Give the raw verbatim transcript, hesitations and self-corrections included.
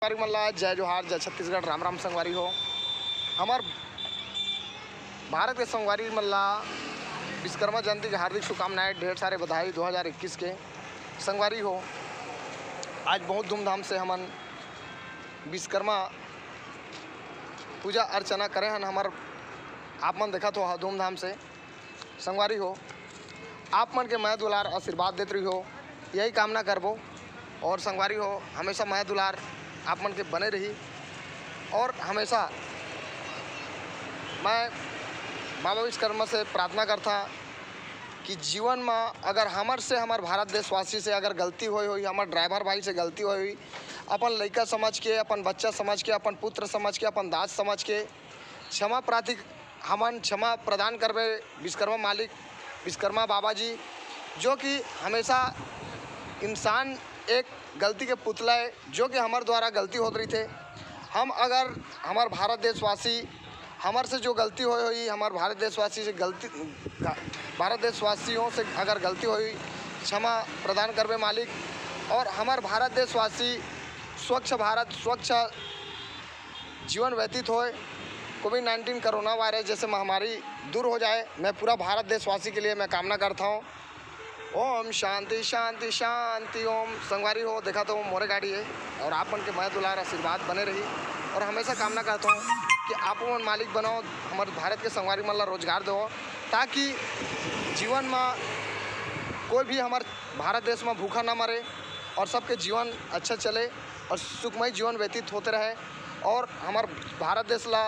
संगवारी मन ला जय जोहार, जय छत्तीसगढ़, राम राम संगवारी हो। हमर भारत के संगवारी मन ला विश्वकर्मा जयंती के हार्दिक शुभकामनाएं, ढेर सारे बधाई दो हज़ार इक्कीस के। संगवारी हो, आज बहुत धूमधाम से हमन विश्वकर्मा पूजा अर्चना करे हन। हमर आप मन देखत हो हा धूमधाम से। संगवारी हो, आप मन के मया दुलार आशीर्वाद देत रही हो, यही कामना करबो। और संगवारी हो, हमेशा मया दुलार आप मन के बने रही। और हमेशा मैं बाबा विश्वकर्मा से प्रार्थना करता कि जीवन में अगर हमर से, हमर भारत देशवासी से अगर गलती होई होई, हमर ड्राइवर भाई से गलती होई होई, अपन लइका समझ के, अपन बच्चा समझ के, अपन पुत्र समझ के, अपन दास समझ के क्षमा प्रार्थी, हमन क्षमा प्रदान करबे विश्वकर्मा मालिक, विश्वकर्मा बाबा जी, जो कि हमेशा इंसान एक गलती के पुतला है, जो कि हमर द्वारा गलती होत रहिथे। हम अगर हमर भारत देशवासी, हमर से जो गलती होई होई, हमर भारत देशवासी से गलती, भारत देशवासियों से अगर गलती होई, क्षमा प्रदान करबे मालिक। और हमर भारत देशवासी स्वच्छ भारत, स्वच्छ जीवन व्यतीत होए, कोविड नाइन्टीन कोरोना वायरस जैसे महामारी दूर हो जाए, मैं पूरा भारत देशवासी के लिए मैं कामना करता हूँ। ओम शांति शांति शांति ओम। संगवारी हो, देखा तो मोरे गाड़ी है और आप मन के मया दुलार आशीर्वाद बने रही। और हमेशा कामना करता हूँ कि आप मन मालिक बनाओ, हमर भारत के संगवारी मन ला रोजगार दो, ताकि जीवन में कोई भी हमर भारत देश में भूखा ना मरे और सबके जीवन अच्छा चले और सुखमय जीवन व्यतीत होते रहे। और हमर भारत देश ला